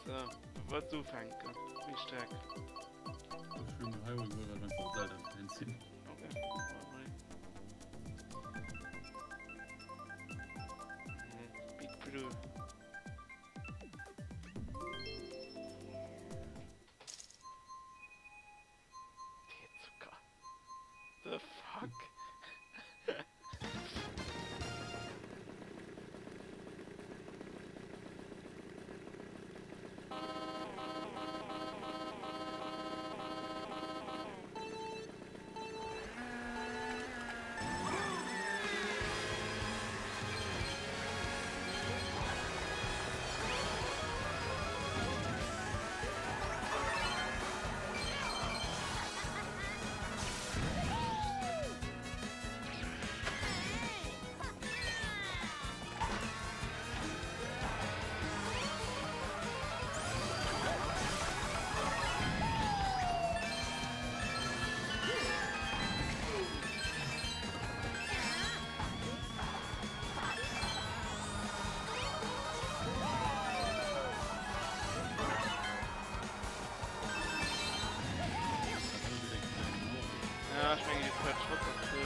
So, wat du ufänken? Wéi Streck? Ech hunn Hyrule Warriors einfach Zelda Fans sinn. Okay. Big Blue. Teezucker. The fuck? Ja, ech mengen déi huet Schrott dozou.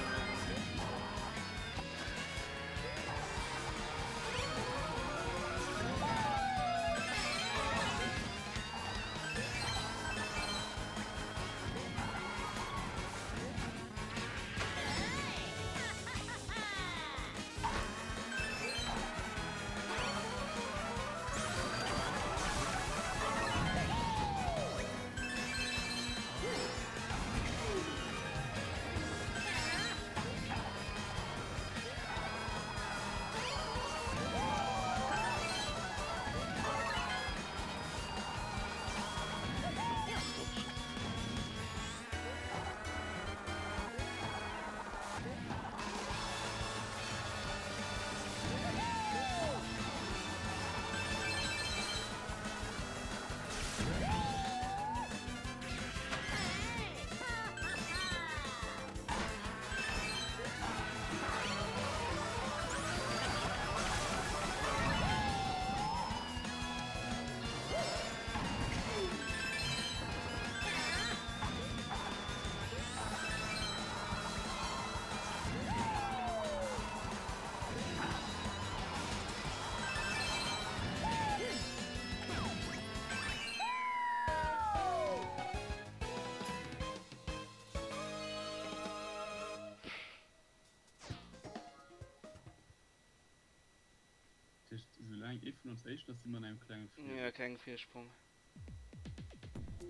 Dat heescht, soulaang ee vun ons éischten ass, si mer an engem klenge Virsprong. Ja, klenge Virsprong.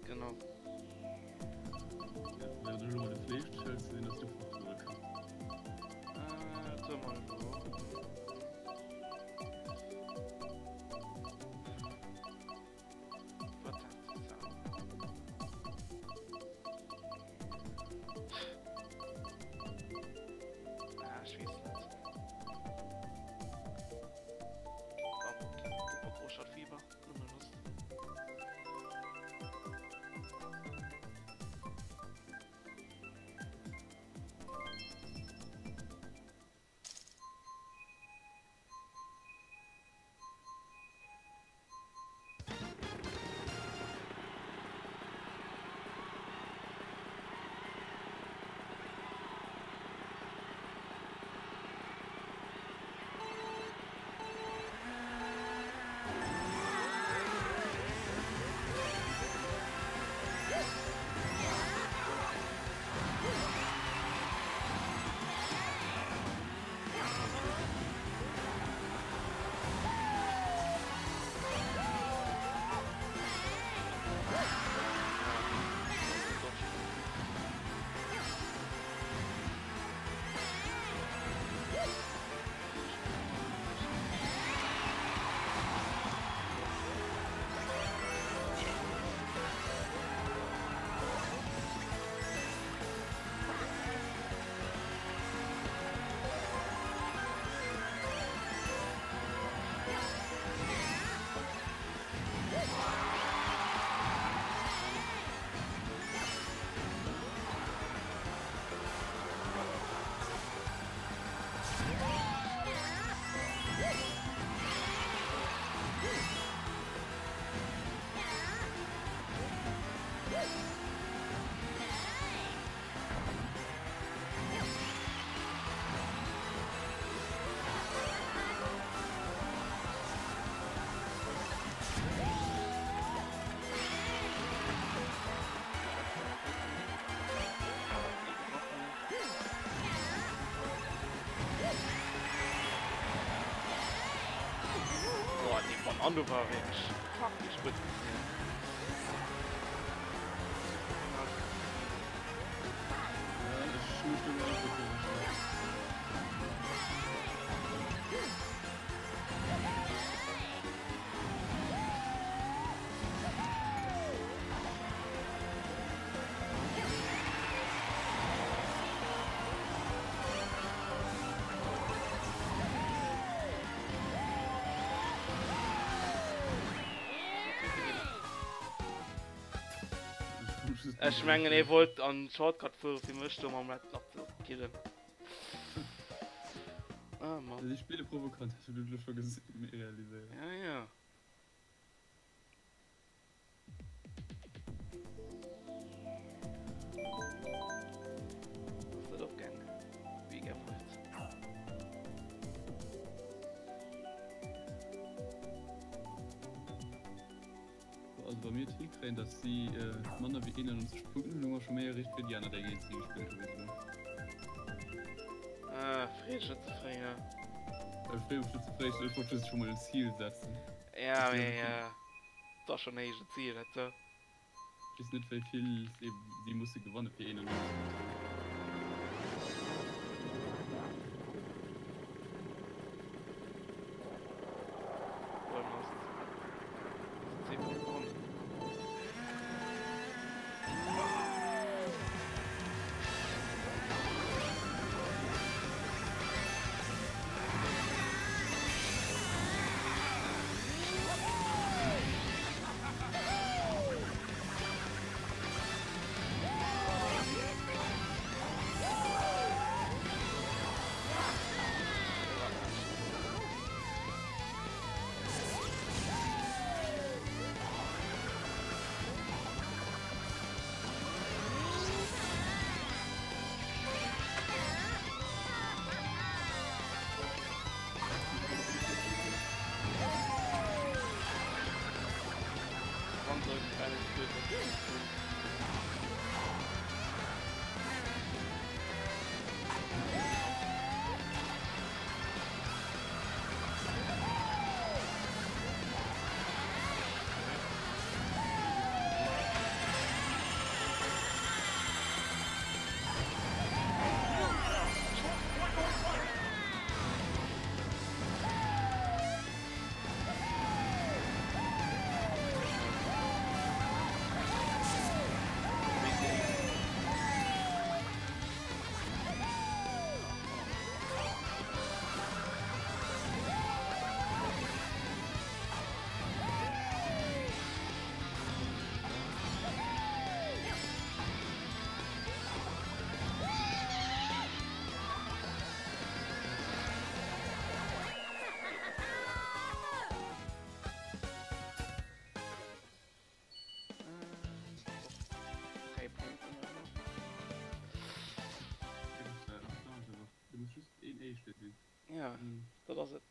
Genau. Ja, während ech elo mol de Fleesch schëlz, sinn, dass du fortfuere kanns. Äh, dat soe mer elo. An do war wierklech fuck déi Spëtz ze sinn. Ech mengen ee wollt an Shortcut fuere fir mech do mam Red nach ze killen. Ah Mann. Si spille provokant, hast du scho realiséiert. Ja ja. Ass net opgaang wéi gär wollt. Also wa mir et hikréien, datt si manner wéi 91 Punkten hunn, hu mer scho méi erreecht wéi déi aner, déi géint si gespillt hu bis elo. Ah, free dech net ze fréi, ne? Ech freeë mech net ze fréi, ech wollt just scho mol en Zil setzen. Ja, ja, ja. Et ass schonn héich en Zil, dat do. Ech weess net wéi vill si musse gewanne fir 91 Punkten. Almost 10 Punkte gewonnen. Ja, dat ass et.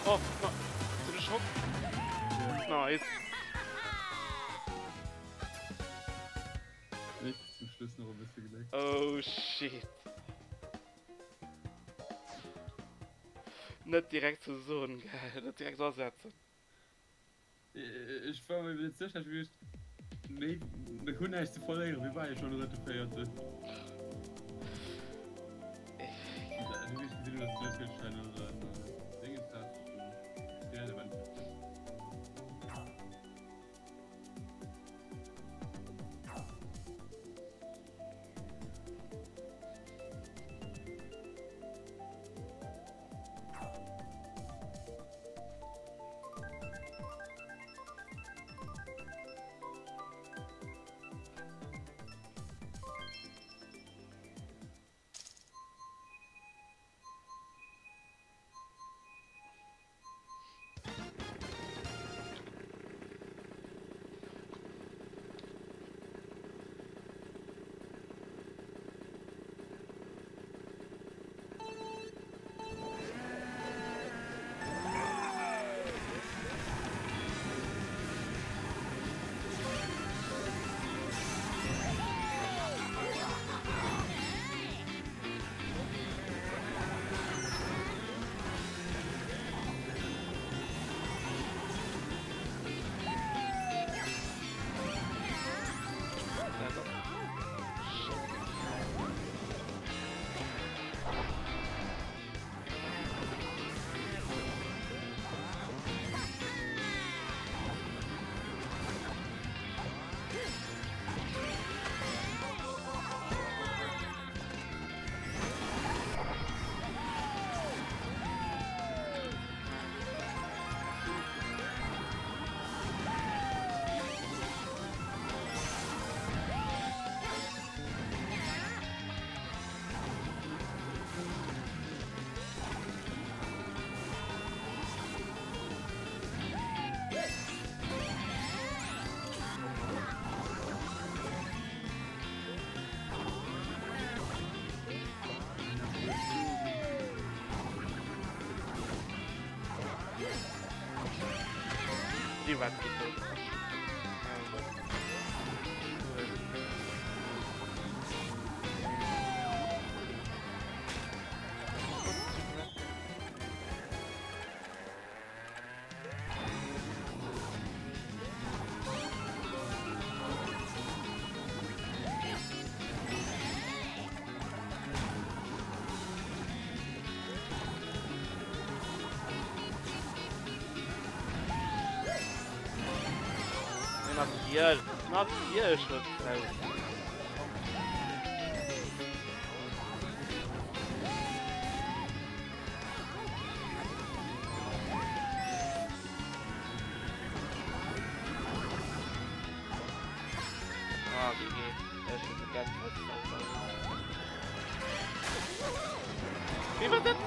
Oh, na, zu de Schock. Nice. Zum Schluss nach e bësse Gléck. Oh shit. Net direkt ze soen, gell? Net direkt asetzen. Ech war mir net sécher, ech geduecht, méi, mir hunn näischt ze verléieren, mir war jo schonn drëtte, véierte. Du wéi ech gesinn hunn, dass de Wittgenstein oder Dingens hat, irrelevant. Déi Red geet dout. Natierlech huet d'Haus. Ah, GG. Ech hu vergess, was das war. Wie war das?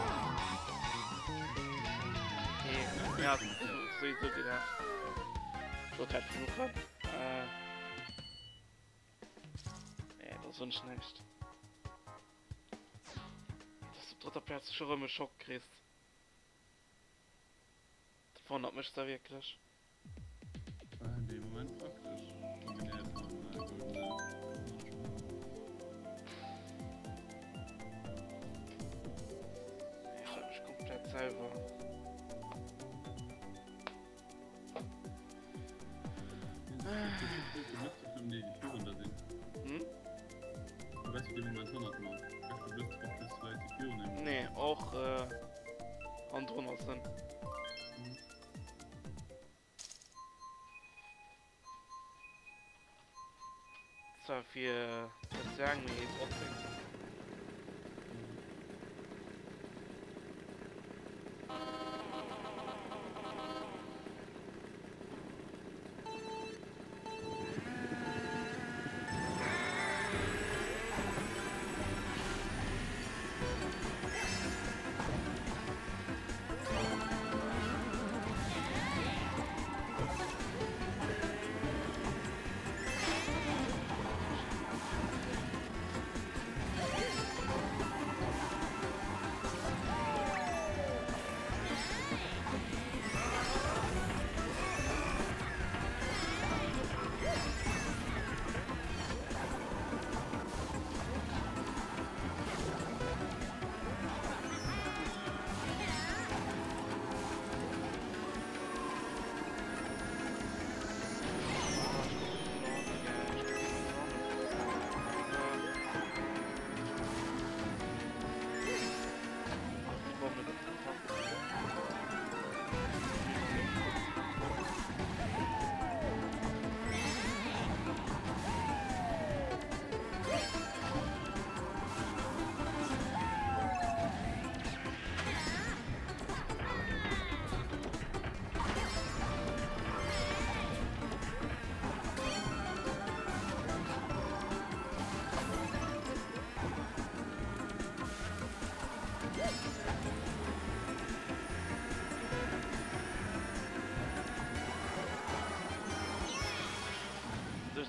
Okay, ja, sowieso genervt. So, halt genug ran. Äh. Nee, das wünsch näischt. Dass du op drëtter Plaz scho rëm e Schock kriss. Dat wonnert mech zwar wierklech. War an deem Moment praktesch, kombiniert mam Golden Ech hat mech komplett selwer. Nee, och an drënner sinn. Zwar fir net ze laang, mee trotzdem.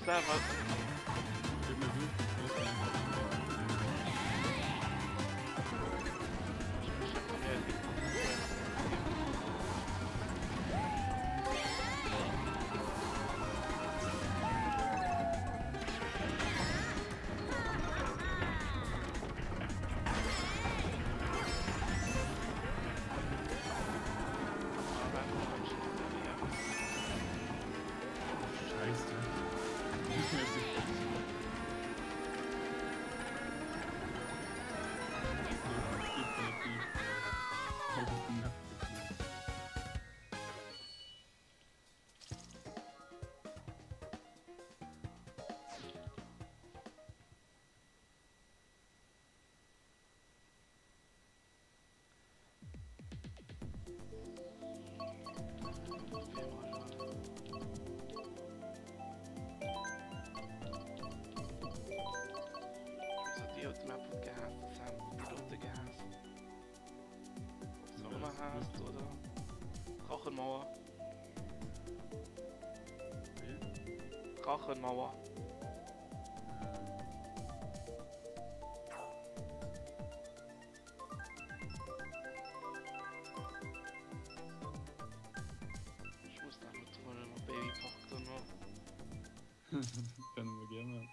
selwer. Rachenmauer. Rachenmauer. Ich muss damit tun, Baby Park dann noch. Können wir gerne.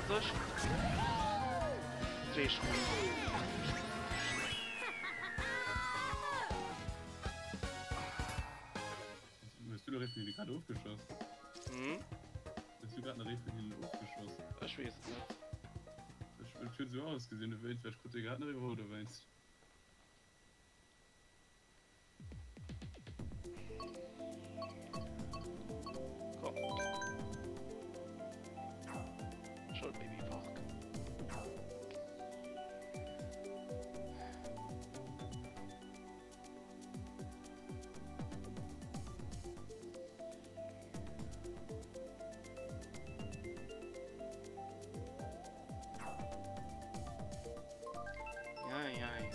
Sech. Zwee Schroen. Hues du de Ree vun hinne grad ofgeschoss? Hm? Hues du grad de Ree vun hinnen ofgeschoss? Ech weess et net. Et huet esou ausgesinn, dowéinst, well ech krut dir grad net iwwerholl dowéinst. Komm. Schon Babypark. Ja, ja, ja.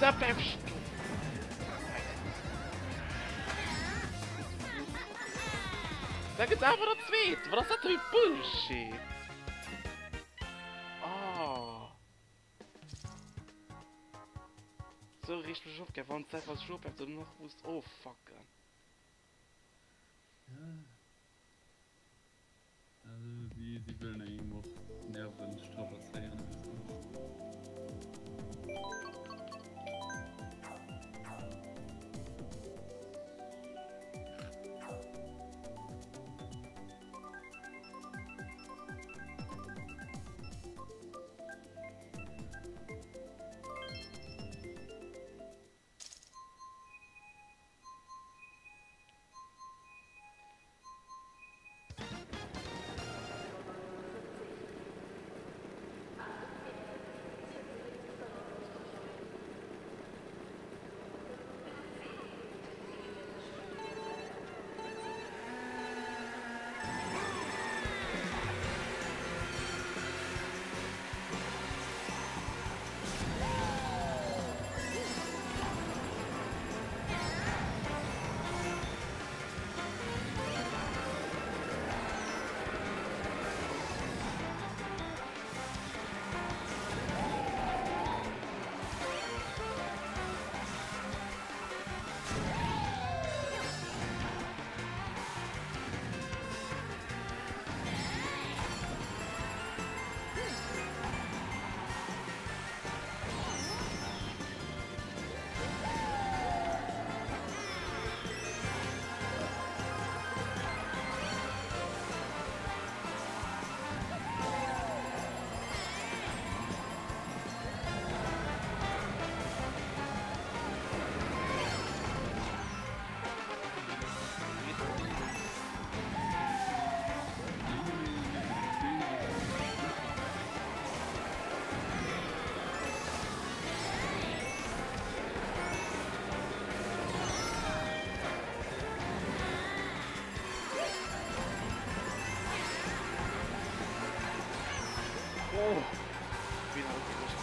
Da bleif stoen! Da gëtt awer der zweet! Wat ass dat fir Bullshit? Oh. So richt mech op, wann d'Zäit was ech op dann nach muss offacken. Ja. Also si, si wëllen engem och Nerven strapazéieren e bëssen. Oh, wien hat et erwëscht?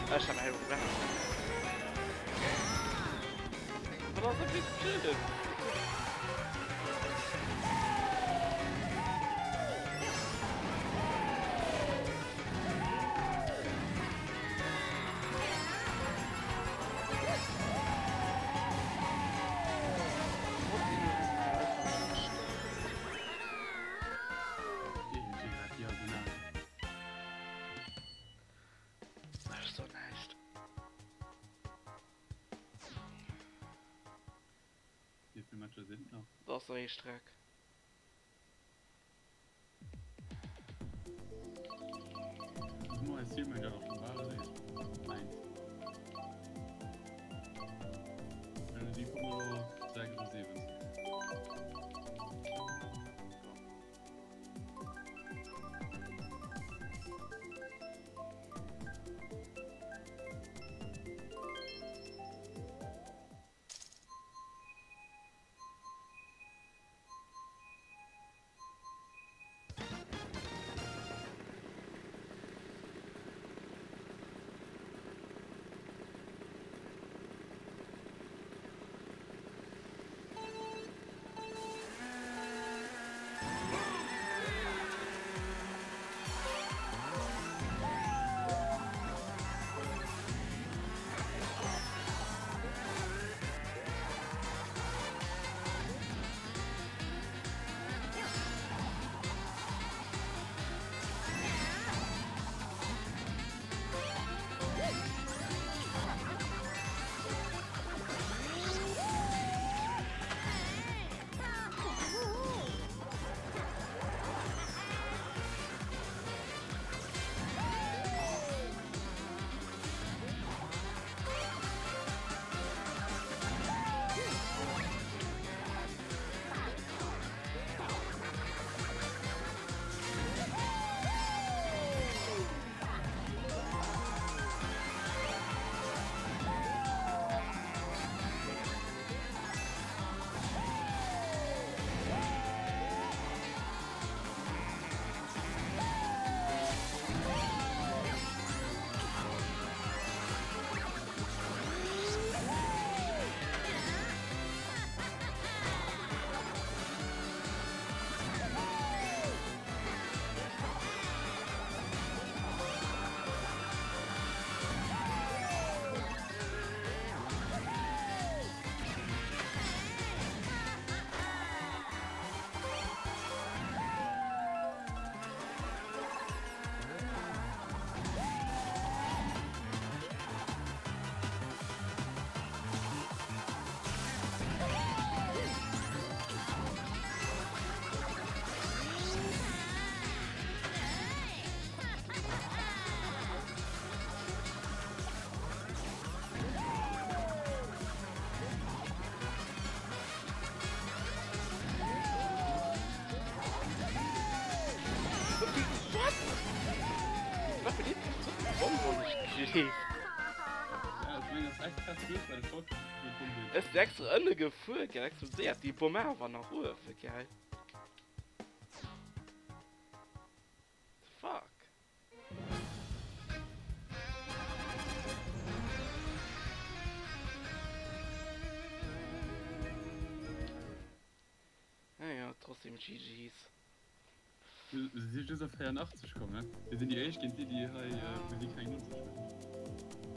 Ech hat hei weg. Wat ass dat fir Chillen? Ech soen näischt. Wéi vill Matcher sinn et nach? Dat ass nach ee Streck. Verliert keng Zock déi Bomm wann ech gleeft. Ja, ech mengen ass express duerch bei de Schock wou d'Bomm geet. Ech sinn extra ënne gefuer gell, extra séier déi Bomm awer nach uewe gell. The fuck? Naja, trotzdem GG's. Si si just op 84 komm, ne? Mir sinn déi éischt géint déi, déi hei, wou si keng 90 hunn.